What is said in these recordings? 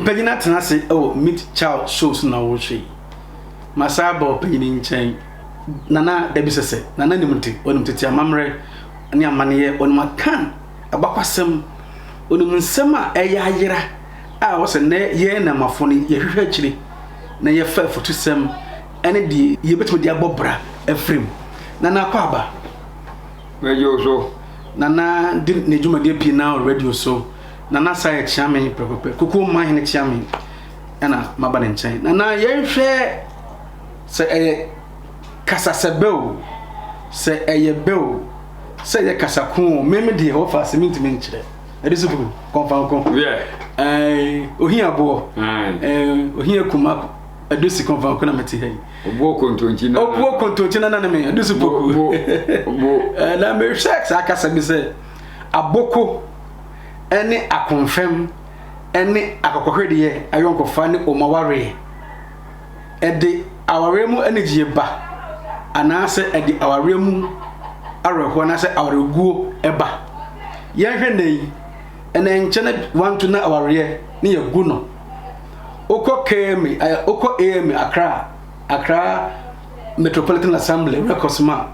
Mpanyin atena ase wɔ Meet Child show so na wɔrehwɛ yi. Masan aba ɔpanyin nkyɛn. Nana Dabi Sɛsɛ, Nana nim de, ɔnim tete amammerɛ ne amanneɛ, ɔnim Akan abakwasɛm, ɔnim nsɛm a ɛyɛ ayera a ɛwɔ sɛ nnɛ yɛn nnɛmmafo no yɛhwehwɛ akyire na yɛfa afutusɛm ne deɛ yɛbɛtumi de abɔ bra afiri mu. Nana Akwaaba. Mɛgye wo so. Nana di ne dwumadie pii naa wɔ radio so. Nana Saye Kyeame prɛko pɛ, Kukuo mma hene Kyeame ɛna maba ne nkyɛn. Nana yɛnhwɛ sɛ ɛyɛ kasasɛbɛ o, sɛ ɛyɛ bɛ o, sɛ ɛyɛ kasako o, meme deɛ wɔfa ase mentumi nkyerɛ. Ɛde so bugu kɔnfanko. Yeah. Ohia boɔ. Ohia kuma ɛde si kɔnfanko na mete ha yi. Obuo kontonkyi na. Obuo kontonkyi na na ne me ɛde so poku. Bo bo. Na mehwɛ saa kasa bi sɛ aboko ne akonfɛm ne akɔkɔhwedeɛ ayɔnkofa ne omawareɛ ɛde awareɛ mu anigyeɛ ba anaasɛ ɛde awareɛ mu awerɛhoɔ anaasɛ awareguo ba. Yɛnhwɛ nnɛ yi, ɛnɛ nkyɛ na wanto na awareɛ ne yɛgu no. Wokɔ KMA, wokɔ AMA Accra, Accra Metropolitan Assembly records mu a,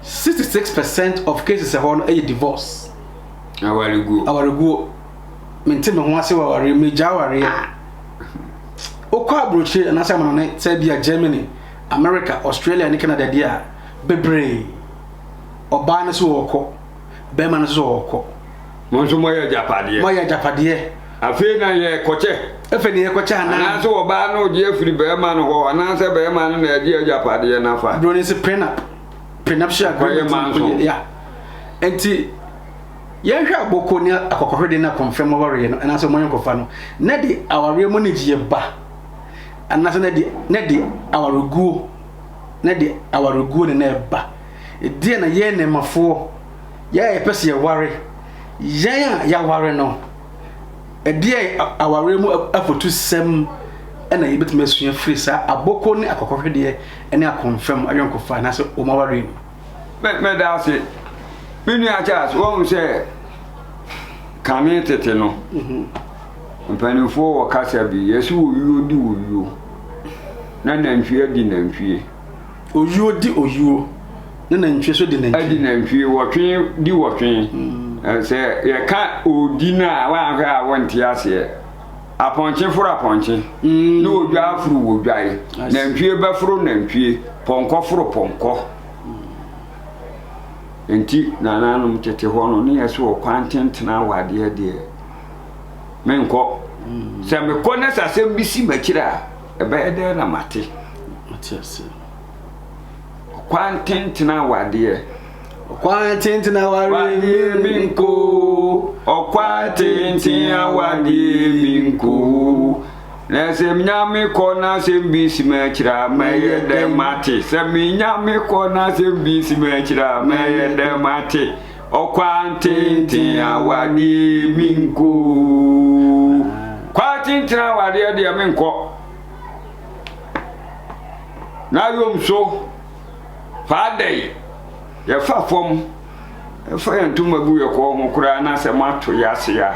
66 percent of cases ɛhɔ no yɛ divorce. Awareguo. Awareguo. Mente me ho ase wɔ awareɛ, megya awareɛ. Wokɔ aburokyire anaasɛ amanɔne sɛ bi a Germany, America, Australia ne Canada deɛ a, bebree. Ɔbaa no so ɔɔkɔ, bɛrima no so ɔɔkɔ. Mo nso moayɛ agyapadeɛ. Moayɛ agyapadeɛ. Afei na yɛrekɔkyɛ. Afei na yɛrekɔkyɛ anaa? Anaasɛ ɔbaa no regye afiri barima no hɔ, anaasɛ barima no na ɛgye agyapadeɛ no afa. Buroni se prenup, prenuptial agreement. Kɔyɛ manso. Ya. Nti yɛnhwɛ aboko ne akɔkɔhwede ne akɔmfɛm awareɛ no anaasɛ wɔn ayɔnkofa no na de awareɛ mu anigyeɛ ba anaasɛ na de na de awareguo na de awareguo na na ɛba. Ɛdeɛ na yɛn nnɛmafoɔ yɛn a yɛpɛ sɛ yɛware yɛn a yɛaware no ɛdeɛ awareɛ mu afotusɛm na yɛbɛtumi asua firi saa aboko ne akɔkɔhwedeɛ ne akɔmfɛm ayɔnkofa anaasɛ wɔn awareɛ mu. Mɛda ase. Me nua Charles, wɔn sɛ kane tete no, mpanimfoɔ wɔ kasa bi, yɛsi oyuo di oyuo, na nantwie adi nantwie. Oyuo di oyuo, na nantwie nso di nantwie. Adi nantwie, wɔtwe di wɔtwe. Sɛ yɛka odi no a, woanhwɛ a wonte aseɛ. Apɔnkye foro apɔnkye, ne odwa foro odwae, nantwie bɛforo nantwie, pɔnkɔ foro pɔnkɔ. Nti nananom tete hɔ no, ne yɛ sɛ ɔkwan tentena awadeɛ deɛ, menkɔ. Sɛ mekɔ na sɛ asɛm bi si m'akyiri a, ɛbɛyɛ dɛn na mate? Ɔkwan tentena awadeɛ. Ɔkwan tenten awadeɛ mi nko. Ɔkwan tenten awadeɛ mi nko. Na sɛ menya me kɔ na asɛm bi si m'akyiri a mɛyɛ dɛ mate. Sɛ menya me kɔ na asɛm bi si m'akyiri a mɛyɛ dɛ mate. Ɔkwan tenten awadeɛ mi nko. Kwan tenten awadeɛ deɛ menkɔ. Na yom so. Faa dɛn? Yɛfa fam, yɛfa yɛn ntoma gu yɛn kɔn ho koraa na sɛ moato yɛn ase a,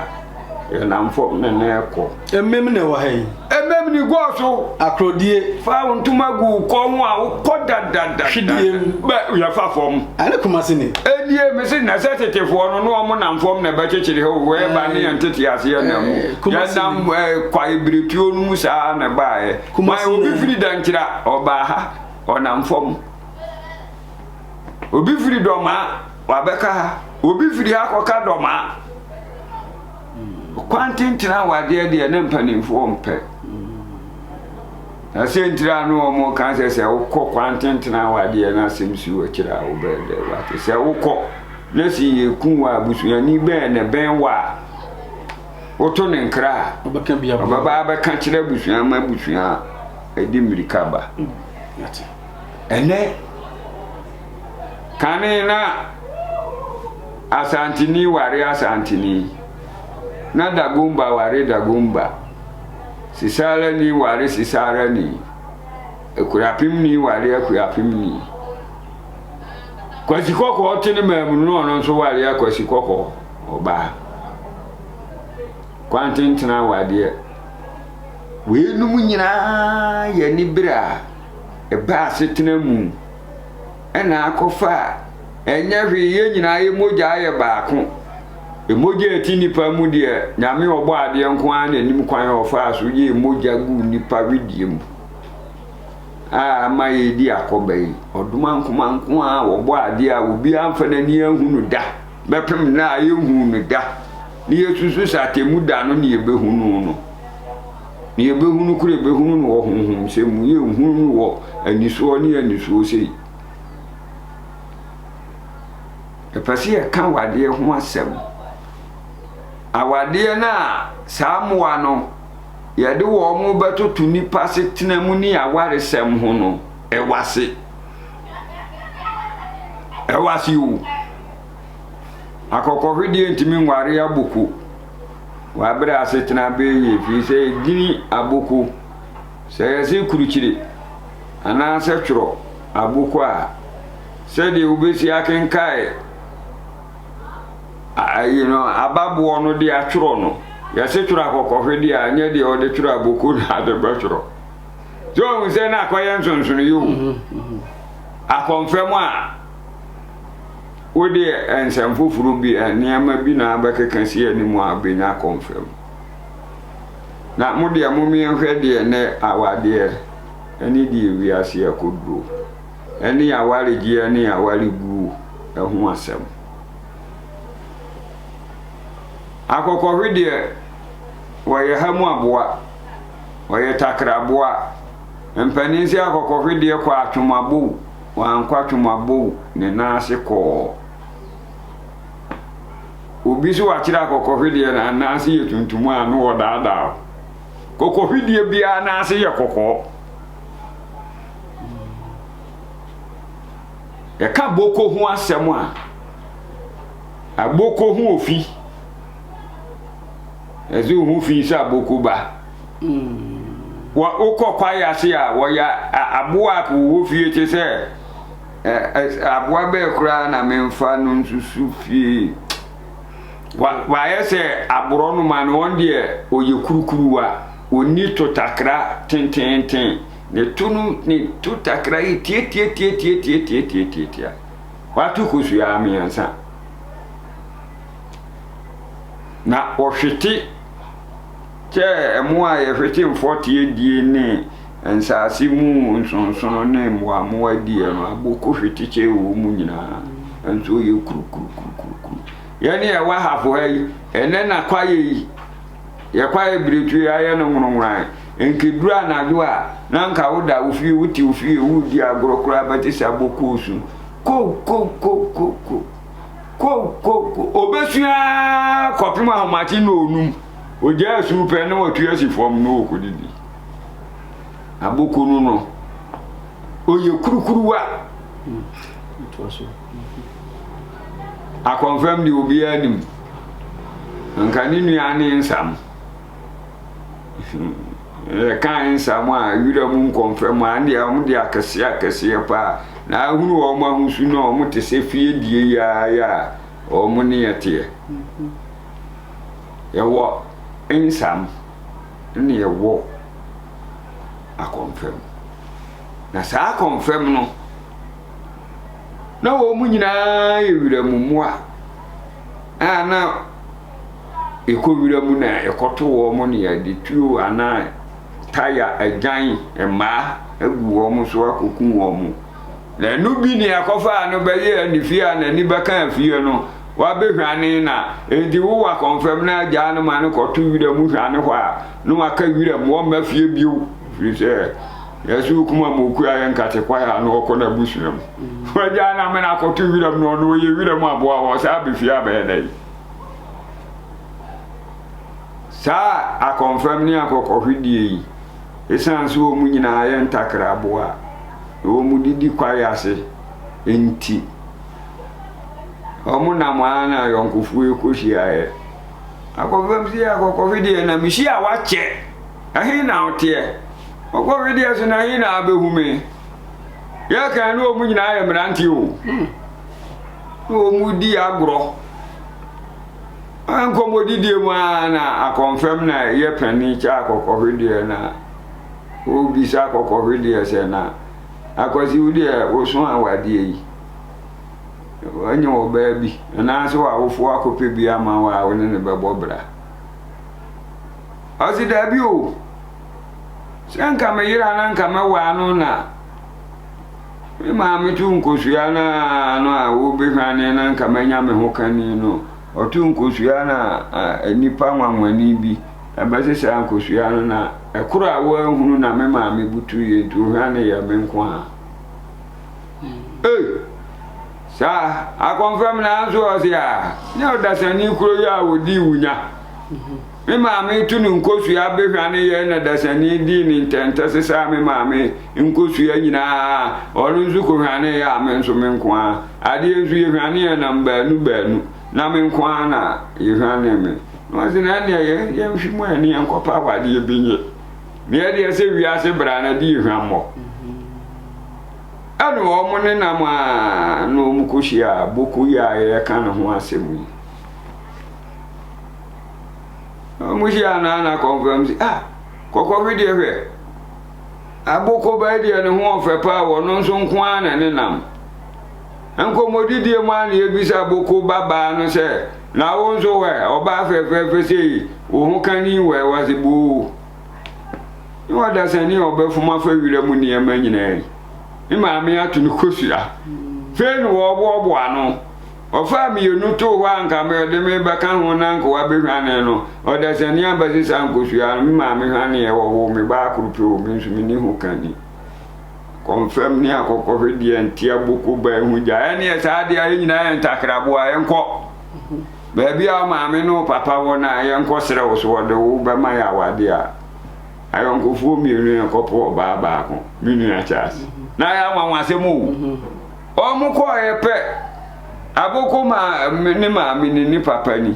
yɛnam fam ne na ɛkɔ. Emem na ɛwɔ ha yi. Emem ni gɔɔ so. Akorodie. Fa wo ntoma gu wo kɔn ho a wokɔ dadadada. Hwidie mu. Bɛ yɛfa fam. Ɛne Kumasi ni. Edie mese na sɛ tetefoɔ no na wɔn nam fam na ɛbɛkyekyere hɔ wɔ ɛba ne yɛn tete aseɛ nam mu. Yɛnam kwae biretuo no mu saa na ɛbaeɛ. Kumasi Obi firi Dankyira ɔbaa ha. Ɔnam fam. Obi firi Dɔmaa, wabɛka ha. Obi firi ha kɔka Dɔmaa. Kwan tentene awadeɛ deɛ ne mpanimfoɔ mpɛ. Na sɛ ntiri a ne wɔn ka sɛ sɛ wokɔ kwan tentene awadeɛ na asɛm si wɔ akyire a wobɛyɛ dɛ wate. Sɛ wokɔ na si yɛku wɔ abusuani bɛn na bɛn wɔ a woto ne nkra a ɔbɛba abɛka kyerɛ abusua ma abusua ɛde mmirika ba. Ɛnnɛ, kane na Asanteni ware Asanteni, na Dagomba ware Dagomba, Sisarani ware Sisarani, Akuapemni ware Akuapemni. Kwasi Kɔkɔɔ te ne maamu no ɔno nso ware Akwasi Kɔkɔɔ ɔbaa. Kwantentena awadeɛ. Weinom nyinaa yɛ anibere a ɛba asetena mu na akɔfa a ɛnyɛ hwee, yɛn nyinaa yɛn mogya yɛ baako. Mogya a ɛte nnipa mu deɛ, Nyame a ɔbɔ adeɛ nko ara na nim kwan a ɔfaa so yɛɛ mogya guu nnipa wedeɛ mu a ama yɛredi akɔba yi. Ɔdomankoma nko ara a ɔbɔ adeɛ a obiara mfa n'ani anhu no da bɛpem nnɛ a yɛnhuu no da na yɛsusu sɛ atemmu da no na yɛbɛhunu no. Na yɛbɛhunu koro yɛbɛhunu no wɔ honhomsɛm mu, yɛnhunu no wɔ anisoɔ ne anisoɔ sei. Yɛpɛ sɛ yɛka awadeɛ ho asɛm. Awadeɛ no a saa mmoa no yɛde wɔn bɛtoto nnipa asetena mu ne awaresɛm ho no, ɛwɔ ase. Ɛwɔ ase o. Akɔkɔhwedeɛ ntumi nware aboko. Wabrɛ asetena bɛyɛ yie firi sɛ edini aboko. Sɛ yɛse kurukyire anaasɛ twerɛ aboko a, sɛdeɛ wobɛsi akenkae ayi no ababoɔ no de atwerɛ no, yɛse twerɛ akɔkɔhwedeɛ a, ɛnyɛ deɛ wɔde twerɛ aboko na ade bɛtwerɛ. So ohun sɛ na akɔyɛ nsonsonoeɛ o. Akɔmfɛm a wode nsɛm foforo bi, nneɛma bi na abɛkeka si anim a wobɛnya akɔmfɛm. Na mo deɛ momeɛnhwɛ deɛ nɛ awadeɛ ne deɛ wiase akɔduro ne awaregyeɛ ne awareguo ho asɛm. Akɔkɔhwe deɛ wɔyɛ ha mu aboa, wɔyɛ takraboa. Mpanin sɛ akɔkɔhwe deɛ kɔ atwomabou. Wankɔ atwomabou ne nan ase kɔɔ. Obi so wakyerɛ akɔkɔhwedeɛ na nan ase yɛ tuntum a no ɔdaadaa o. Kɔkɔhwedeɛ biara nan ase yɛ kɔkɔɔ. Yɛka boko ho asɛm a, aboko ho ofi. Ɛsɛ wo ho fi sɛ aboko ba. Wɔ wokɔ kwae ase a, wɔyɛ aboa a wɔwɔ fie te sɛ aboa bɛɛ koraa na memfa no nsusu fie. Wayɛ sɛ aborɔnoma no, wɔn deɛ ɔyɛ kurukuruwa, ɔnni to takra tententen. Ne to no, ne to takra yɛ tiatiatiatiatiatiatiatia. Wato kosua mmiɛnsa. Na wɔhwete Kyɛ mmoa a yɛhwete mfɔteɛ die ne nsase mu nsonsono ne mmoammoa die no, aboko hwete kyɛ wɔ mu nyinaa. Nso ɔyɛ kurukurukurukuru. Yɛne ɛwɔ ahafo ha yi, ɛnɛ na kwaeɛ yi, yɛ kwaeɛ biretu yi ayɛ no nwononworan. Nkeduru anadwo a, na nka woda wo fie, wote wo fie, woredi agorɔ koraa bɛte sɛ aboko su. Ko ko ko ko ko. Ko ko ko. Obɛsu ara kɔpem ahomakye na onum. Ogyaa su pɛ na watu asi fam na ɔrekɔdidi. Aboko no no, ɔyɛ kurukuruwa. Akɔmfam deɛ obiara nim. Nka ne nua ne nsam. Yɛka nsam a wira mu nkɔmfam a ɛndeɛ wɔn de akɛseɛ akɛseɛ paa. Na ahunu wɔn ahosu no wɔn te sɛ fie die yi ara a wɔn ne yɛ teɛ. Yɛwɔ nsam na yɛwɔ akɔmfam. Na saa akɔmfam no, na wɔn nyinaa yɛ wiram mmoa a na yɛkɔ wiram na yɛkɔto wɔn na yɛde tuo anaa taya, agyan, mmaa agu wɔn so akɔku wɔn. Na ɛno bi ne akɔfaa no bɛyɛɛ ne fie a n'ani bɛkaa fie no, wabɛhwane na enti wowɔ akɔmfam na agyaa no ma no kɔto wira mu hwane hɔ a, na waka wiram, wɔmma fie bio, firi sɛ yɛsɛ wokum amoku a yɛ nkate kwae a na ɔkɔ n'abusua mu. Wagyaa no amena akɔto wiram no, ɔno ɔyɛ wiram aboa, ɔsaa bɛfie abɛyɛ dɛn? Saa akɔmfam ne akɔkɔhwedeɛ yi, Esiane sɛ wɔn nyinaa yɛ ntakraboa na wɔdidi kwae ase nti, wɔnam ara na ayɔnkofoɔ yi kɔhyiaeɛ. Akɔfam si akɔkɔhwe deɛ na mehyia wakyɛ. Ɛhe na woteɛ? Ɔkɔhwe deɛ so na ɛhe na abɛhu me? Yɛka ne wɔn nyinaa yɛ mmeranteɛ o. Na wɔn di agorɔ. Nkɔmmɔdidie mu ara na akɔmfɛm na ɛyɛ panin kyɛ akɔkɔhwedeɛ na ɔrebisa akɔkɔhwedeɛ sɛ na Akwasi wo deɛ woso awadeɛ yi woanya ɔbaa bi anaasɛ w'awofoɔ akɔpɛ bi ama wo a wo ne no bɛbɔ bra? Ɔse daabi o, sɛ nka me yere a na nka mɛwaa no na Me maame too nkosua no a no a wobehwane na nka manya me ho kani no, ɔtoo nkosua no a nnipa nwanwani bi bɛsesaa nkosua no na ɛkoro a wɔanhunu na me maame butuiɛ nti ohwane yɛ me nko a. Ei! Saa akɔmfɛm nanso ɔse a nyɛ ɔdasani kuro yi a wɔdii wo nya. Me maame tu no nkosua behwane yɛn na dasani dii ne ntɛntɛ sesaa me maame nkosua nyinaa. Ɔno nso kohwanee yɛ a me nso me nko ara. Adeɛ nso yɛhwane yɛn nam baanu baanu na me nko ara na yɛhwanee me. Na ɔse na ɛnneɛ yɛ yɛnhwe mu ɛne yɛnkɔpɛ awadeɛ bi nye. Na yɛdeɛ sɛ wiase bra na di hwammɔ. Ɛna wɔn nenam a na wɔn kɔhyia Boko yi a yɛreka ne ho asɛm yi. Wɔn hyia no na kɔnfɛm sɛ ah kɔkɔhwe deɛ hwɛ abokoba yi deɛ ne ho ɔfɛ paa wɔ no nso nko ara na ne nam. Nkɔmmɔdidie mu a na yɛbisa aboko babaa no sɛ na wo nso wɛ ɔbaa fɛfɛɛfɛ sei wo ho kani wɛ wɔse boo. Ne ɔdasani a ɔbɛfom afa wira mu nneɛma nyinaa yi. Ne maame ato no kosua. Fei na wɔboaboa ano. Ɔfaa mmienu too hɔ a anka ɔde me rebɛka ho na anka wabɛhwane no. Ɔdasani abɛsesa nkosua no, me maame hwaneeɛ, wɔwoo me baa koro pɛ o, me nso menni ho ka ni. Kɔmfɛm ne akɔkɔhwedeɛ nte aboko baa ho gya. Ɛneɛ saa deɛ yɛn nyinaa yɛ ntakraboa, yɛnkɔ. Baabi a wo maame ne wo papa wɔ no a, yɛnkɔ serɛ wo so wɔde wo bɛma yɛ awadeɛ a. Ayɔnkofoɔ mmienu yɛkɔpo ɔbaa baako, me nua Charles. Na ayɛ anwanwasɛm o. Wɔn kɔɔeɛ pɛ, Aboko ma ne maame ni ne papa ni.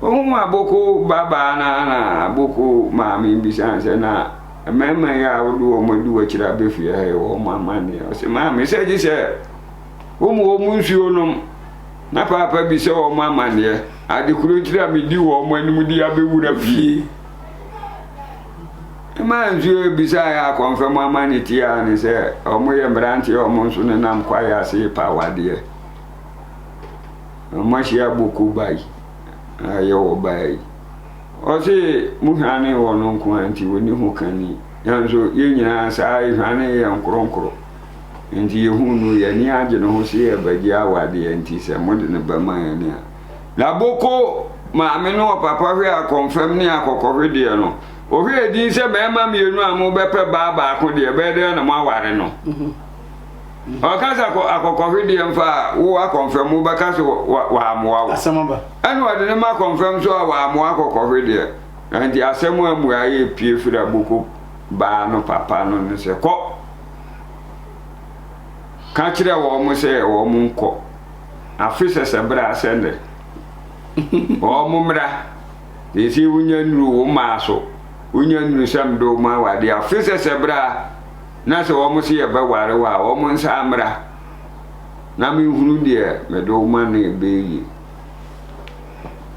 Ohun Aboko babaa no ara na Aboko maame bisa no sɛ, na mmarima yi a wode wɔn adi w'akyiri abɛ fie ha yi, wɔn amanneɛ? Ɔse, maame, sɛ gye sɛ wɔn wɔn nsuo nom na paapa bisa wɔn amanneɛ. Ade koro ntiri a medi wɔn anim de abɛwura fie. Mmaa nso bisaeɛ a akɔmfɛm amanne tiaa ne sɛ wɔyɛ mmeranteɛ a wɔn nso nenam kwaeɛ ase repa awadeɛ. Wɔahyia Boko bai a ɛyɛ ɔbaa yi. Ɔse mohwane wɔ no nko ara nti wɔnni ho kani. Nanso yɛn nyinaa saa yɛhwane yɛ nkoronkoro. Nti yɛhuu no yɛn ani agye ne ho sɛ yɛbɛgye awadeɛ nti sɛ mode no bɛma yɛn a. Na Boko maame ne ɔpapa hwɛ akɔmfɛm ne akɔkɔhwedeɛ no, ɔhwɛɛ din sɛ mmarima mmienu a mobɛpɛ baa baako deɛ, ɛbɛyɛ dɛn na moaware no? Ɔka sɛ akɔkɔhwedeɛ mfa a, wo akɔmfɛm wobɛka sɛ wɔammoa wo. Ɛna ɔde ne ma akɔmfɛm so a wɔammoa akɔkɔhwedeɛ. Nti asɛm a mmuaeɛ pue firi Aboko baa no papa no ne sɛ, kɔ! Ka kyerɛ wɔn sɛ wɔn nkɔ. Afe sɛsɛ bra sɛ nnɛ. Wɔn mmra. Seesei wonya nnuru wo mmaa so. Wonya nnuru sɛ mede wo ma awadeɛ. Afe sɛsɛ bra na sɛ wɔn se yɛbɛware wo a, wɔn nsa mmra na menhunu deɛ mede wo ma no ɛbɛyɛ yie.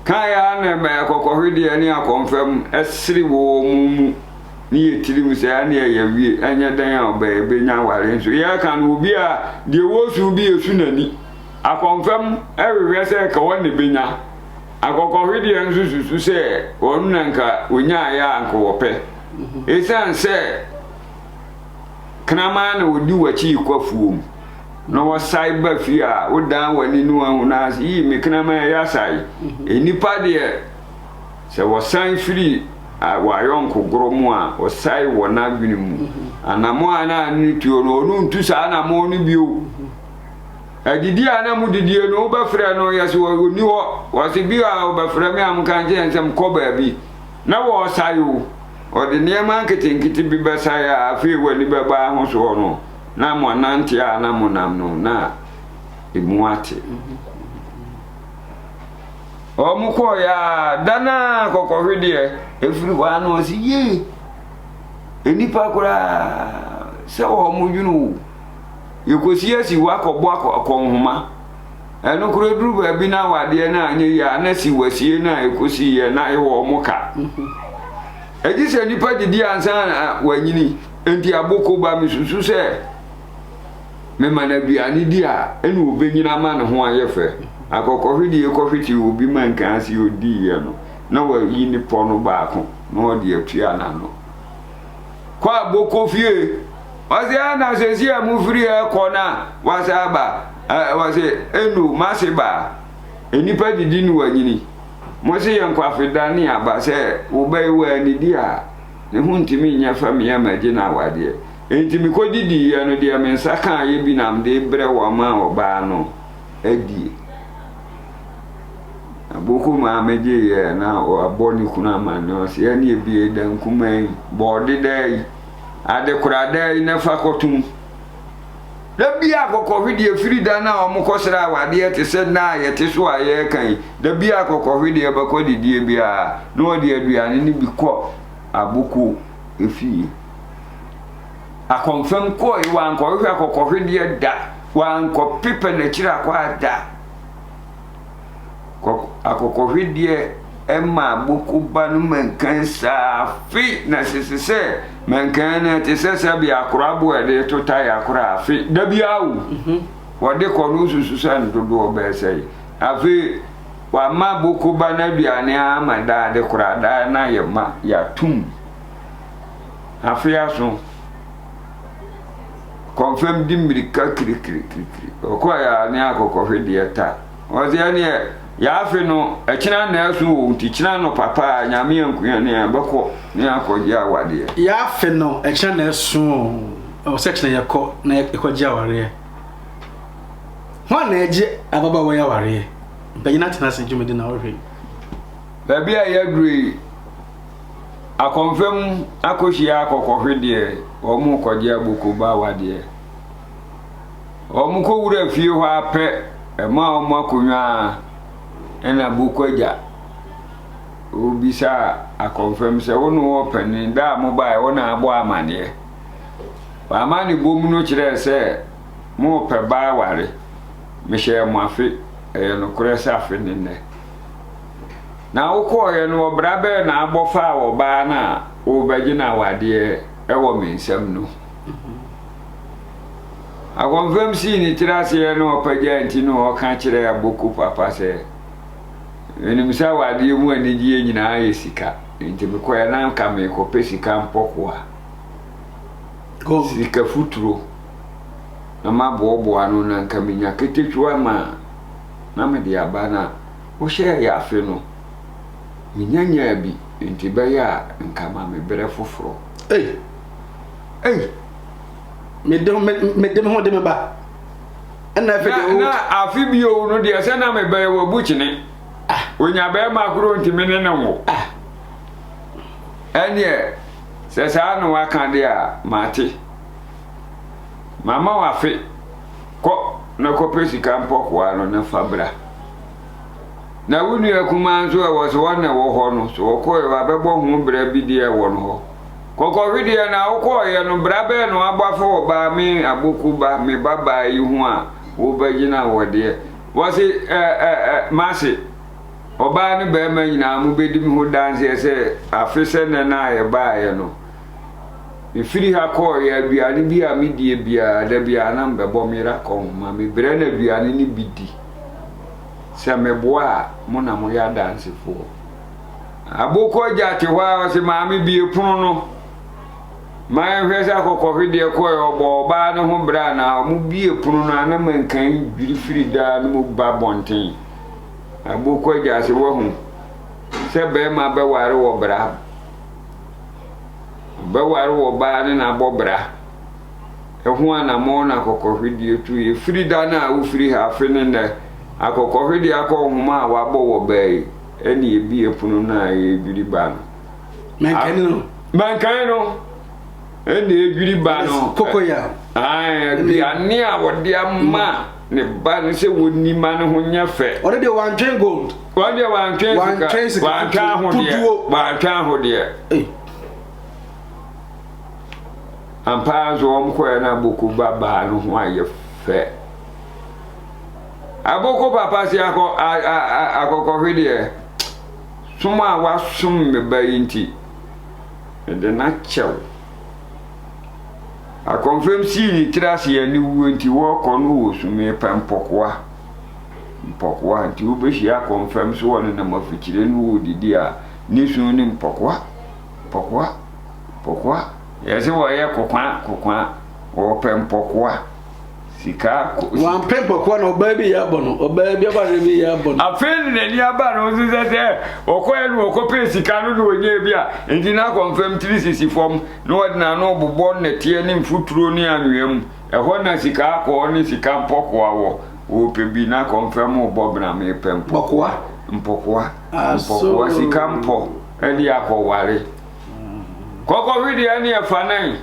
Kae ara na ɛma akɔkɔhwedeɛ ne akɔmfam sere wɔ wɔn mu ne yɛ tirim sɛ ɛneɛ yɛawie, ɛnyɛ dɛn a ɔbɛ yɛbɛnya aware nso. Yɛreka no obi a deɛ wɔresu bi ɛsu n'ani. Akɔmfam hwehwɛ sɛ nka wɔn na ɛbɛnya. Akɔkɔhwedeɛ nso susu sɛ wɔn na nka wɔnyaeɛ a nka wɔpɛ. Ɛsiane sɛ kraman na ɔdi w'akyi rekɔ afuom na wɔsae ba fie a wodan w'ani no ahu no ase yii me kraman ɛyɛ asae. Nnipa deɛ sɛ wɔsan firi w'ayɔnkogorɔ mu a ɔsae wɔ n'adwene mu. Anammɔn a na ne tuo no ɔno ntu saa anammɔn no bio. Adidi a na modidie no wobɛfrɛ no yɛ sɛ ɔnni hɔ. Wɔse bi a wɔbɛfrɛ me a monka nkyerɛ no sɛ mekɔ baabi. Na wɔresae o. Ɔde nneɛma nketenkete bi bɛsae a afei w'ani bɛba ahosoɔ no na moanante a na monam no na emu ate. Wɔn kɔɔeɛ a da no a kɔkɔhwedeɛ ɛfiri hɔ a na ɔse yie nnipa koraa sɛ wɔn dwene o. Yɛkɔsi asi hɔ akɔbɔ akɔnhoma. Ɛno koraa ɛduru baabi na awadeɛ no anyɛ yie a na si wasie no a ɛkɔsiiɛ na ɛwɔ wɔn ka. Ɛgye sɛ nnipa didi ansa na wanyini. Enti aboko ba mesusu sɛ mema no aduane di a ɛna ɔbɛnyini ama ne ho ayɛ fɛ. Akɔkɔhwedeɛ kɔhwete obi ma nka ase ɔdiiɛ no na wayi ne pɔ no baako na ɔde atua n'ano. Kɔ aboko fie. Ɔse ana sɛsi a mofiri ɛkɔ na wasa aba ɔse eno mase ba nnipa didi no wanyini mose yɛ nkwafeda ne aba sɛ wobɛyi w'anidi a ne ho ntimi nyɛ fa me a magye no awadeɛ enti mekɔ didiiɛ no deɛ me nsa kaeɛ bi na mede brɛ wɔ ama ɔbaa no adie. Aboko maame gyeeɛ na wabɔ ne kunu amanneɛ ɔse ɛneɛ bie da nkumaa yi bɔɔde daa yi Adekoradaa yi na fa kɔtom. Da bi a kɔkɔhwedeɛ firi da no a wɔkɔsraa awadeɛ te sɛ nna a yɛte so a yɛreka yi, da bi a kɔkɔhwedeɛ bɛkɔ didie biara na wɔde aduane no bi kɔ aboko efie. Akɔmfam kɔe, wankɔhwehwɛ akɔkɔhwedeɛ da, wankɔpepa n'akyiri akɔ da. Akokɔhwedeɛ ma aboko ba no mankan saa afe na sese sɛ mankan no ɛte sɛ sɛbe akorabo a ɛde to tae akora afe da biara o mhm. wɔde kɔ no susu sɛ no dodoɔ bɛyɛ sɛ afe wama boko ba no aduane ama daa de kora daa na yɛ ma yɛatum afe aso Kɔmfɛm di mmirika kirikirikiri. Ɔkɔe a ne akokɔhwedeɛ ta. Ɔse ɛneɛ yɛafe no ɛkyena na ɛso o nti kyena no papa a Nyame anku yɛn a yɛbɛkɔ ne akɔgye awadeɛ. Yɛafe no ɛkyena na ɛso o ɛwɔ sɛ kyena yɛkɔ na yɛkɔgye awareɛ. Hwan na ɛgye ababaawa yi awareɛ? Mpanyin atena ase dwumadi na wɔhwɛ yi. Baabi a yɛaduru yi. Akɔmfam akɔhyia akɔkɔhwedeɛ, wɔrekɔgye abokoba awadeɛ. Wɔkɔwura fie hɔ ara pɛ, ɛma wɔn akonnwa ara, ɛna boko agya. Ɔbisa akɔmfam sɛ, wo ne wɔ panin, da a mobaeɛ wo na abɔ amaneɛ. W'amanebɔ mu no kyerɛɛ sɛ morepɛ ba aware. Mehyɛɛ mo afe, ɛyɛ nokorɛ sɛ afe ne nnɛ. Na wokɔeɛ no, ɔbra bɛn na abɔ faa ɔbaa no a worebɛgye no awadeɛ wɔ me nsam no? Akɔmfam sii ne tiri aseɛ na ɔpagyaa nti na ɔka kyerɛɛ Aboko papa sɛ, Menim sɛ awadeɛ mu anigyeɛ nyinaa yɛ sika, nti mekɔeɛ na anka merekɔpɛ sika mpɔkoa, sika futuro, na maboaboa ano na anka menya ketewa ma na mede aba na Wohyɛɛ yɛ afe no, menya nyaa bi, nti bɛyɛ a nka ma me berɛ foforɔ. Ei! Ei! Mede me mede me ho de me ba. Ɛna afei deɛ wo. Na afe bio no deɛ sɛ na mebɛyɛ wɔ abukyene. Ah. Onya bɛrima koro nti me ne no nwo. Ah. Ɛneɛ sɛ saa na waka deɛ a mate. Mama wafe kɔ na kɔpɛ sika mpɔkoa no na fa bra. Na wo nua kumaa nso ɛwɔ sɛ wɔn na ɛwɔ hɔ no, sɛ wɔkɔeɛ wɔabɛbɔ ho bra bi deɛ ɛwɔ no hɔ. Kɔkɔhwedeɛ na wokɔeɛ no, bra bɛn na wɔabɔ afa ɔbaa me aboko ba, me ba baa yi ho a wobɛgyina wɔ deɛ? Wɔse ɛ ɛ ɛ mase, ɔbaa ne barima nyinaa mobɛdi me ho danseɛ sɛ afe sɛ nnɛ no a yɛbaeɛ no, mefiri ha kɔeɛ aduane bi a medie biara, da biara na mebɛbɔ me yere akɔnhoma, mebrɛ no aduane no bi di. Sɛ meboa a, mo na moyɛ adansefoɔ. Abokɔ agya te hɔ a ɔse maame bie pono no ma yɛnhwɛ sɛ akɔkɔhwedeɛ kɔɛ ɔbɔ ɔbaa no ho berɛ anaa. Ɔmo bie pono no a na mankan dwiri firi daa no mu ba bɔnten. Abokɔ agya se wahu sɛ bɛrima bɛware wɔ bra ɔbɛware wɔ baa ne na abɔ bra. Ɛho anammɔn na akɔkɔhwedeɛ tu. Ɛfiri da no a wofiri ha afe ne nnɛ, akɔkɔhwedeɛ akɔnhoma a wɔabɔ wɔ baa yi ɛne ɛbie pono no a ɛredwiri ba no. Mankani no. Mankani no ɛne ɛdwiri ba no. Kokoya. Aduane a wɔde ama ne ba no sɛ wɔnni ma no ho nyɛ fɛ. Ɔno deɛ wantwɛn gold. Ɔno deɛ wantwɛn sika. Wantwɛn ahodeɛ. Wantwɛn ahodeɛ. Ampa ara nso wɔkɔeɛ na Boko ba baa no ho ayɛ fɛ. Aboko papa se akɔ a a a akɔkɔhwedeɛ, som a woasom me ba yi nti, mede no akyɛ wo. Akɔmfɛm sii ne tiri ase aniwuo nti wɔrekɔ no wɔ su mepɛ mpɔkoa. Mpɔkoa nti wobɛhyia akɔmfɛm so wɔnenam afikyire no wɔredidi a ne su ne mpɔkoa, mpɔkoa, mpɔkoa. Yɛse wɔyɛ kokwa kokwa, wɔpɛ mpɔkoa. Sika ko. Wampɛ mpɔkoa na ɔbaa bi yɛ abɔ no, ɔbaa bi abareɛ bi yɛ abɔ no. Afei na n'ani aba ne ho so sɛ sɛ ɔkɔɛ no ɔkɔpɛɛ sika no na ɔnyaa bi a, nti na akɔmfam tiri sisi fam na ɔde n'ano bobɔ nnɛteɛ ne mfuturo ne anwea mu. Ɛhɔ na sika akɔɔ ne sika mpɔkoa wɔ. Ɔrepɛ bi na akɔmfam rebɔ bena mepɛ mpɔkoa, mpɔkoa, mpɔkoa, sika mpɔ de akɔware. Kɔkɔhwedeɛ ne ɛfa nan.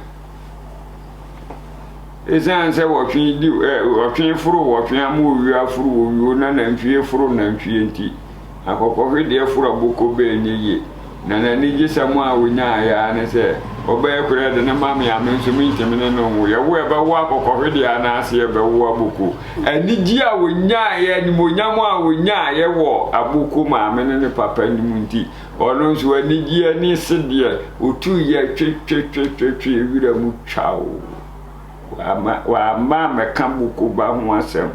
Esiane sɛ wɔtwe di ɛ wɔtwe foro wɔtwe ama owia aforo owuo na nantwie foro nantwie nti, akɔkɔhwedeɛ foro aboko bɛn nyɛ yie. Na n'anigyesɛm a ɔnyaeɛ ara ne sɛ, ɔbɛyɛ koraa de no ma me a me nso mentumi ne no nwo. Yɛwo a ɛbɛwo akɔkɔhwedeɛ anaasɛ yɛbɛwo aboko? Anigyeɛ a ɔnyaeɛ, animuonyam a ɔnyaeɛ wɔ aboko maame ne ne papa anim nti, Ɔno nso anigyeɛ ne sedeɛ ɔtuiɛ twetwetwetwe wira mu twaw. Wamma wamma ammɛka Bukoba ho asɛm.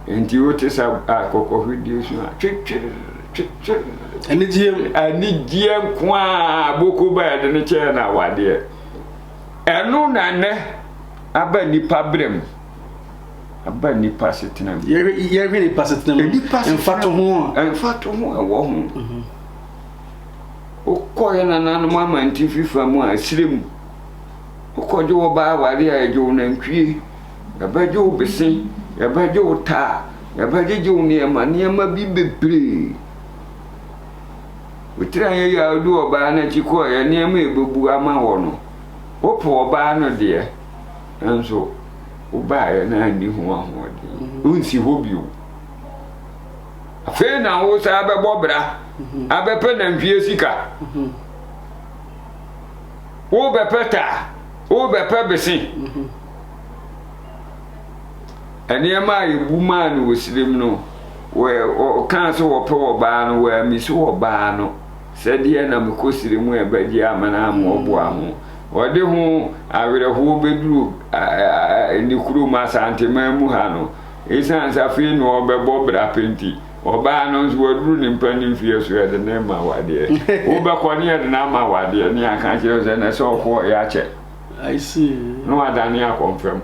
Enti wote sɛ akɔkɔhwedeɛ su a twetwere twetwere. Anigyeɛ mu. Anigyeɛ nko ara Bukoba yɛde no kyɛɛ no awadeɛ. Ɛno na nnɛ aba nnipa berɛ mu. Aba nnipa asetena mu. Yɛhwɛ nnipa asetena mu. Nnipa asetena mfatoho a. Mfatoho a ɛwɔ ho. Mhm. Wokɔ yɛn nananom amantifi fa mu a, ɛserɛ mu. Wokɔgye wo ba aware a, yɛgye wo nantwie, yɛbɛgye wo bese, yɛbɛgye wo taa, yɛbɛgyegye wo nneɛma, nneɛma bi bebree. Wotiri anyɛ yie a wode ɔbaa no akyi kɔeɛ, nneɛma a ɛbɛbu ama wɔ no, wopɛ ɔbaa no deɛ, nanso wobaeɛ na anni ho ahoɔden, wonsi hɔ bio. Afei na wo saa bɛbɔ bra abɛpɛ nantwie sika. Wobɛpɛ taa, wobɛpɛ bese. Nneɛma a ebu maa no wɔ sirem no, wɔkaa sɛ wɔpɛ ɔbaa no, wɔammisi ɔbaa no sɛdeɛ na mekɔ sirem a ɛbɛgye amena amoaboa ho. Wɔde ho awerɛhoɔ bɛduru ne kurom Asanteman mu ha no, ɛsiane sɛ afei na ɔrebɛbɔ bra pɛ nti, ɔbaa no nso waduru ne mpanin mfeɛ so yɛde no rema awadeɛ. Wobɛkɔ ne yɛde no ama awadeɛ ne yɛaka akyerɛ wo sɛ na sɛ ɔkɔɔ yɛ akyɛ. Na wadane akɔmfam.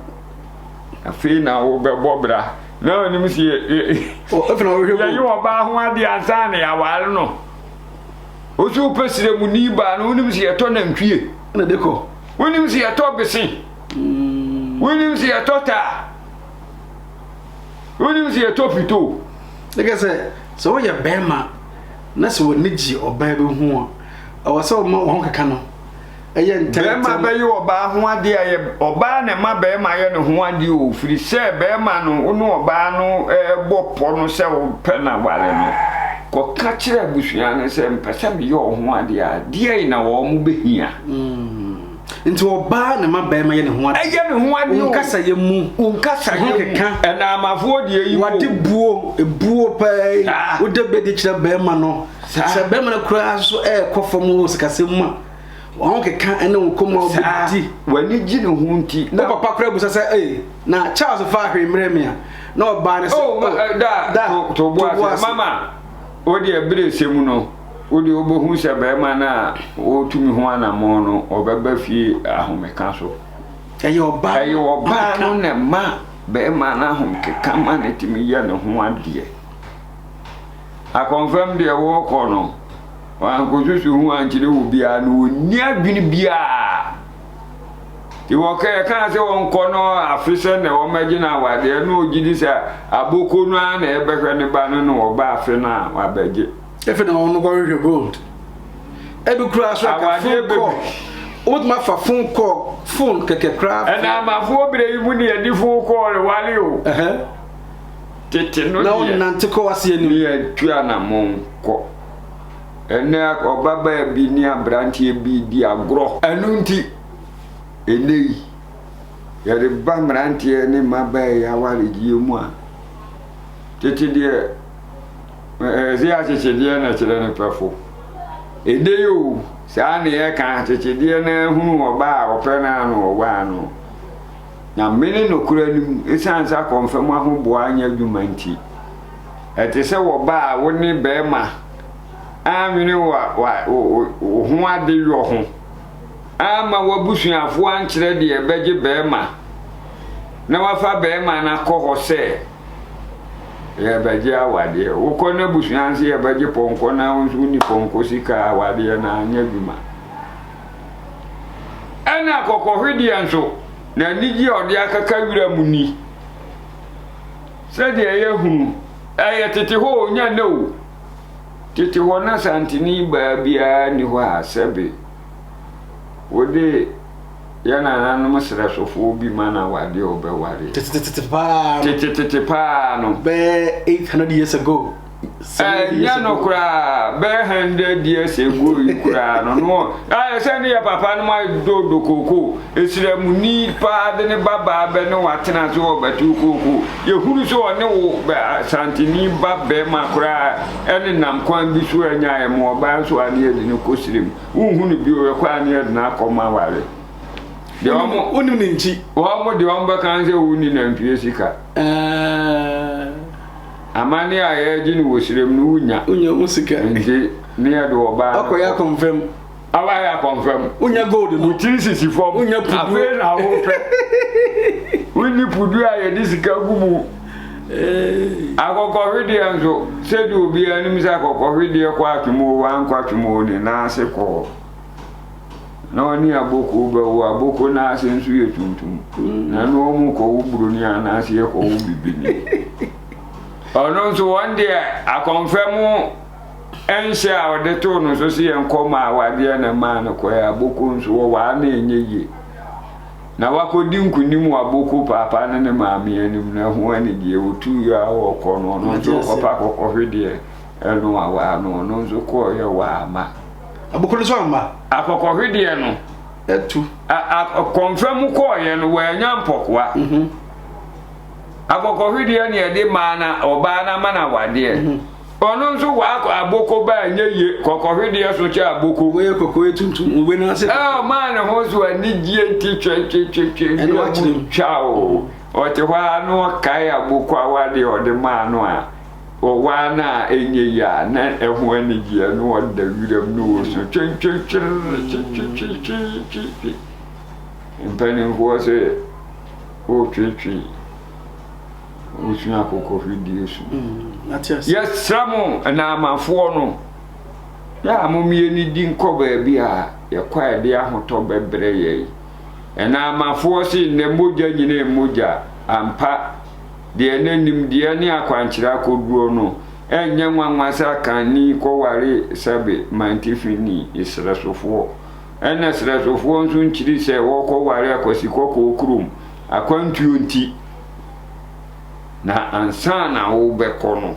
Afei na wobɛbɔ bra. Na onim sɛ yɛyɛ ɔbaa ho adeɛ ansa na yɛaware no. Wo so wopɛ srɛmuni baa no, wonim sɛ yɛtɔ nantwie. Na de kɔ. Wonim sɛ yɛtɔ bese. Wonim sɛ yɛtɔ taa. Wonim sɛ yɛtɔ pito. Ɛkɛ sɛ sɛ woyɛ bɛrima na sɛ w'ani gye ɔbaa bi ho a, ɛwɔ sɛ woma wo ho keka no. ɛyɛ ntɛmntɛm. Bɛrima bɛyɛ ɔbaa ho adeɛ a yɛ ɔbaa na ɛma bɛrima yɛ ne ho adeɛ o firi sɛ bɛrima no wo ne ɔbaa no bɔ pɔ no sɛ wopɛ no aware no kɔka kyerɛ abusua no sɛ mpɛ sɛ meyɛ wo ho adeɛ a deɛn na wɔn bɛhia. Nti ɔbaa na ɛma bɛrima yɛ ne ho adeɛ. Ɛyɛ ne ho adeɛ o. Wo nkasayɛ mu. Wo nkasayɛ mu. Ho keka. Ɛnaamafoɔ deɛ yi o. Wade buo ebuo paa yi. Wode bɛdi kyerɛ bɛrima no. Sɛ bɛrima no koraa nso ɛrekɔ fam wɔ sikasɛm mu a. Wɔn keka ne wo kɔn mu a wobɛdi. W'ani gye ne ho nti. Na papa koraa bisa sɛ, ee, na Charles fa hwee mmerɛ me a? Na ɔbaa no sɛ, oh, oh da, da, to bo ase. Mama, wo deɛ berɛ sɛ mu no, wo deɛ wobɛhu sɛ bɛrima no a ɔretumi ho anammɔn no, ɔbɛba fie ahomeka so. Ɛyɛ ɔbaa Ɛyɛ ɔbaa no na ɛma bɛrima no ahomekeka ma no tumi yɛ ne ho adeɛ. Akɔmfam deɛ wɔrekɔ no, Wankosusu ho ankyerɛ obiara na ɔnni adwene biara. Nti wɔka yɛkaa sɛ ɔnkɔ no afe sɛ na wɔmɛgye no awadeɛ na ɔgye di sɛ aboko no ara na ɛbɛhwɛ ne ba no na ɔba afe no a wabɛgye. Efe na wɔn kɔhwehwɛ gold. Ebi kura so ɛka phone call. Wobɛtumi afa phone call phone kɛkɛ koraa. Ɛna amafoɔ berɛ yi mu ne yɛde phone call wale o. Tete no deɛ. Na wɔnante kɔ wase anim. Ne yɛtu anamɔn kɔ. Ɛnnɛ ɔbabaa bi ne aberanteɛ bi redi agorɔ. Ɛno nti, ɛnnɛ yi, yɛde ba mmeranteɛ ne mmabaa yi awaregyeɛ mu a. Tete deɛ, ɛsɛ akyekyedeɛ na kyerɛ ne pɛfo. Ɛnnɛ yi o, saa na yɛka akyekyedeɛ no ara hunu ɔbaa a ɔpɛ no ara na ɔwaa no. Nyame ne nokorɛ anim, ɛsiane sɛ akɔmfam ahoboa nyɛ adwuma nti, ɛte sɛ wɔbaa a wo ne bɛrima anwene wo ho ade yɔ ho, amma w'abusuafoɔ ankyerɛ deɛ ɛbɛgye bɛrima, na wafa bɛrima no akɔ hɔ sɛ yɛbɛgye awadeɛ. Wokɔ n'abusua nso yɛbɛgye pɔnkɔ na wo nso wonni pɔnkɔ sika a awadeɛ no anyɛ adwuma. Ɛna kɔkɔhwedeɛ nso, n'anigye a ɔde akaka wira mu ni. Sɛdeɛ ɛyɛ hunu, ɛyɛ tete hɔ o, nyɛ nnɛ o. Tete hɔ na Santini baa biara nni hɔ a sɛbe wode yɛn nananom serɛsofoɔ bi ma no awadeɛ a ɔbɛware. Tetetete paa no. Tetetete paa no. Bɛyɛ 800 years ago. Ɛnyɛ no koraa bɛyɛ 100 years ago yi koraa no no ayɛ sɛ ne yɛ papa no ma dodo kooko esrɛmuni paa de ne ba baa bɛ ne watena so ɔbɛto kooko yɛhunu sɛ ɔne wo bɛ santini ba bɛrima koraa ɛne nam kwan bi so anya ɛmo ɔbaa nso a ne yɛde no kɔ sirem Wonhu no bio, ɛkɔ a ne yɛde no akɔma aware. Deɛ wɔn wonim ne nkyi. Wɔn deɛ wɔn bɛka sɛ wonni nantwie sika. Amane a yɛregye no wɔ sirem no wonya. Wonya wo sika. Nti ne yɛde ɔbaa no. Akɔyɛ akɔnfam. Abayɛ akɔnfam. Wonya gold no. Wo tiri sisi fam. Wonya puduo. Afei na wopɛ. Wonni puduo a yɛde sika gu mu. Akɔkɔhwedeɛ nso, sɛdeɛ obiara nim sɛ akɔkɔhwedeɛ kɔ atwom o, wankɔ atwom o, ne nan ase kɔ hɔ. Na ɔne aboko bɛwo, aboko nan ase nso yɛ tuntum. Na ɛno wɔn kɔwo buroni anaase yɛkɔwo bibini. Ɔno nso wɔn deɛ akɔmfɛ mu nhyɛ a ɔde too no so sɛ yɛnkɔ ma awadeɛ na maa no kɔɛ aboko nso wɔwaa na ɛnyɛ yie. Na wakɔdi nkonim wɔ Aboko paapa ne ne maame anim na ɛho anigyeɛ ɔtuiɛ a ɔkɔ no ɔno nso ɔkɔpa akɔkɔhwedeɛ ɛno awaa no ɔno nso kɔɔyɛ waama. Aboko no nso amma. Akɔkɔhwedeɛ no ɛtu. Kɔmfɛ mu kɔɔyɛ no wanya mpɔkoa. Mhm. Akɔkɔhwedeɛ ne ɛde maa na ɔbaa no ama no awadeɛ. Mhm. Ɔno nso wakɔ aboko ba ɛnyɛ yie kɔkɔhwedeɛ so kyɛ aboko. Wei yɛ kɔkɔɔ yɛ tuntum wei no ase. Ɛɛ ɔmaa ne ho so anigyeɛ nti twɛntwɛntwɛntwɛn Ɛna wakyerɛ mu. twa o ɔte hɔ ara na ɔkae aboko awadeɛ ɔde maa no a ɔwaa no a ɛnyɛ yie a na ɛho anigyeɛ na ɔda wiram na ɔsu twɛntwɛntwɛntwɛntwɛntwɛntwɛ mpanimfoɔ sɛ ɔretwetwe. Wosua akokɔhwedeɛ su. Yɛsrɛ mo Naamafoɔ no, yɛ a mom yɛnidi nkɔ baabi a yɛkɔ a ɛde ahotɔ bɛbrɛ yɛn. Naamafoɔ se nnɛ mogya nyina mogya, ampa, deɛ na nimdeɛ ne akwankyerɛ akɔduro no, ɛnyɛ nwanwa sɛ Akanni kɔware sɛbe Mantifini, Serɛsofoɔ. Ɛna Serɛsofoɔ nso nkyiri sɛ wɔkɔware Akwasikɔkɔɔ kurom, akwantuo nti. Na ansa na wobɛkɔ no,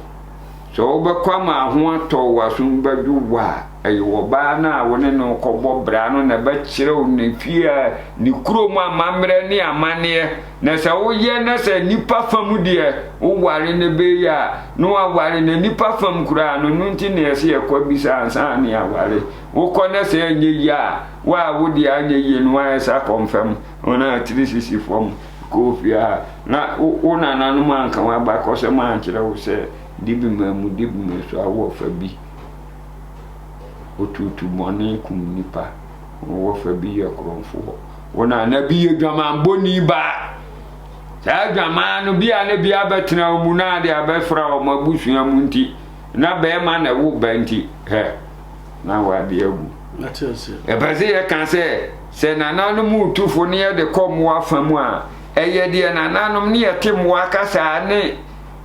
sɛ wobɛkɔ ama ho atɔ wo asom bɛdwo wo a, ɛyɛ ɔbaa no a wo ne no rekɔbɔ bra no na ɛbɛkyerɛ wo ne fie a, ne kurom amammerɛ ne amanneɛ. Na sɛ woyɛ na sɛ nnipa fam deɛ woware no bɛyɛ a, na waware na nnipa fam koraa no, no nti na ɛsɛ yɛkɔ bisa ansa na yɛaware. Wokɔ na sɛ ɛnyɛ yie a, wo a wo deɛ anyɛ yie no woayɛ sɛ akɔmfam, wɔn a tiri sisi fam. Kɔɔ fie a, na wo nananom anka w'abakɔsɛm ankyerɛ wo sɛ Dibima mu Dibima so awo ɔfa bi, otuutu bɔne kum nnipa, wo wɔfa bi yɛ korɔmfoɔ, wo nana bi yɛ dwamanbɔni ba. Saa dwaman no bi a na bi abɛtena wo mu na ade abɛfra wɔn abusua mu nti, na bɛrima na ɛwo ba nti, hɛ, na wade agu. Ɛpɛ sɛ yɛka sɛ, sɛ nananom retu fo na yɛde kɔ mmoa fa mu a, ɛyɛ deɛ nananom ne yɛte mmoa kasa ne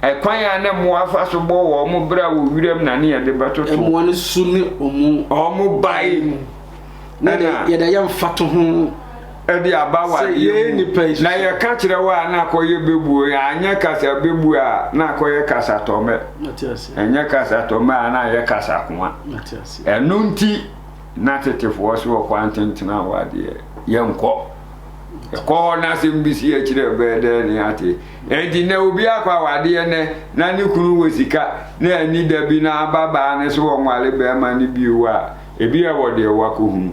ɛkwan a na mmoa fa so bɔ wɔn bra wɔ wiram na ne yɛde bɛtoto. Mmoa no su ne wɔn. Wɔn bae. Na yɛde ayɛ mfatoho. De aba w'adeɛ mu. Na yɛka kyerɛ wo a na akɔyɛ bɛbuo, anyɛ kasa bɛbuo a na akɔyɛ kasa tɔmɛ. Ɛnyɛ kasa tɔmɛ a na ayɛ kasa koa. Ɛno nti na tetefoɔ so wɔ kwan tentena wɔ adeɛ yɛnkɔ. Ɛkɔ hɔ na asɛm bi si akyire a ɛbɛyɛ dɛn ne ate. Enti nnɛ obi akɔ awadeɛ nnɛ na ne kunu wɔ sika na ani da bi na ababaa no so ɔnware bɛrima no bio a, ebi a wɔ deɛ wakɔhunu.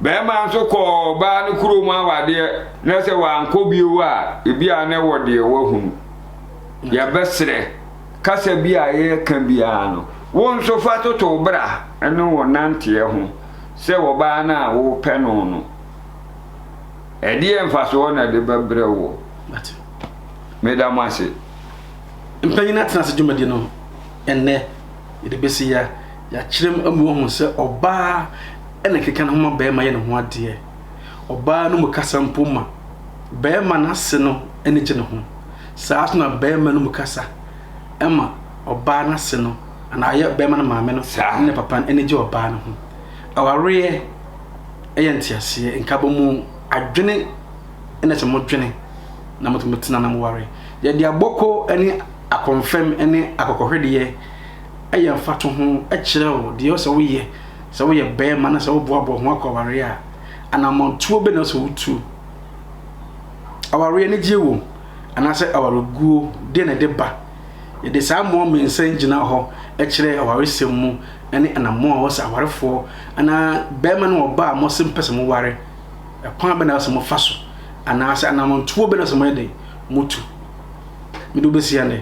Bɛrima nso kɔɔ ɔbaa no kurom awadeɛ na sɛ wankɔ bio a, ebi a na wɔ deɛ wahunu. Yɛbɛsrɛ, kasa bi a yɛreka biara no, wo nso fa toto wo bra ne wo nanteɛ ho sɛ ɔbaa no a wopɛ no no, ɛdeɛn mfasoɔ na ɛde bɛbrɛ woɔ? Meda mo ase. Mpanyin atena ase dwumadi no ɛnnɛ yɛde bɛsi ya. Yɛakyerɛ mu ama woahu sɛ ɔbaa na ɛkeka ne ho ma barima yɛ ne ho adeɛ. Ɔbaa no mu kasa mpo ma barima no ase no ani gye ne ho. Saa nso na barima no mu kasa ma ɔbaa no ase no anaa ayɛ barima no maame no ne ne papa no ani gye ɔbaa no ho. Awareɛ yɛ nteaseɛ, nkabɔmu, adwene na sɛ modwene na motumi tena na moware. Yɛde abɔkɔ ne akɔmfɛm ne akɔkɔhwedeɛ yɛ mfatoho kyerɛ wo deɛ sɛ woyɛ sɛ woyɛ barima na sɛ woboaboa ho akɔ awareɛ a, anammɔntuo bɛ na sɛ wotu. Awareɛ anigyeɛ wom anaasɛ awareguo deɛ na ɛde ba. Yɛde saa mmoa mmiɛnsa yi gyina hɔ kyerɛ awaresɛm mu ne anammɔn a ɛwɔ sɛ awarefoɔ anaa barima ne ɔbaa a wɔse mpɛ sɛ moware, ɛkwan bɛ na ɛwɔ sɛ mofa so anaasɛ anammɔntuo bɛ na ɛwɔ sɛ moyɛ dɛn motu. Mede wo bɛsi ha nnɛ.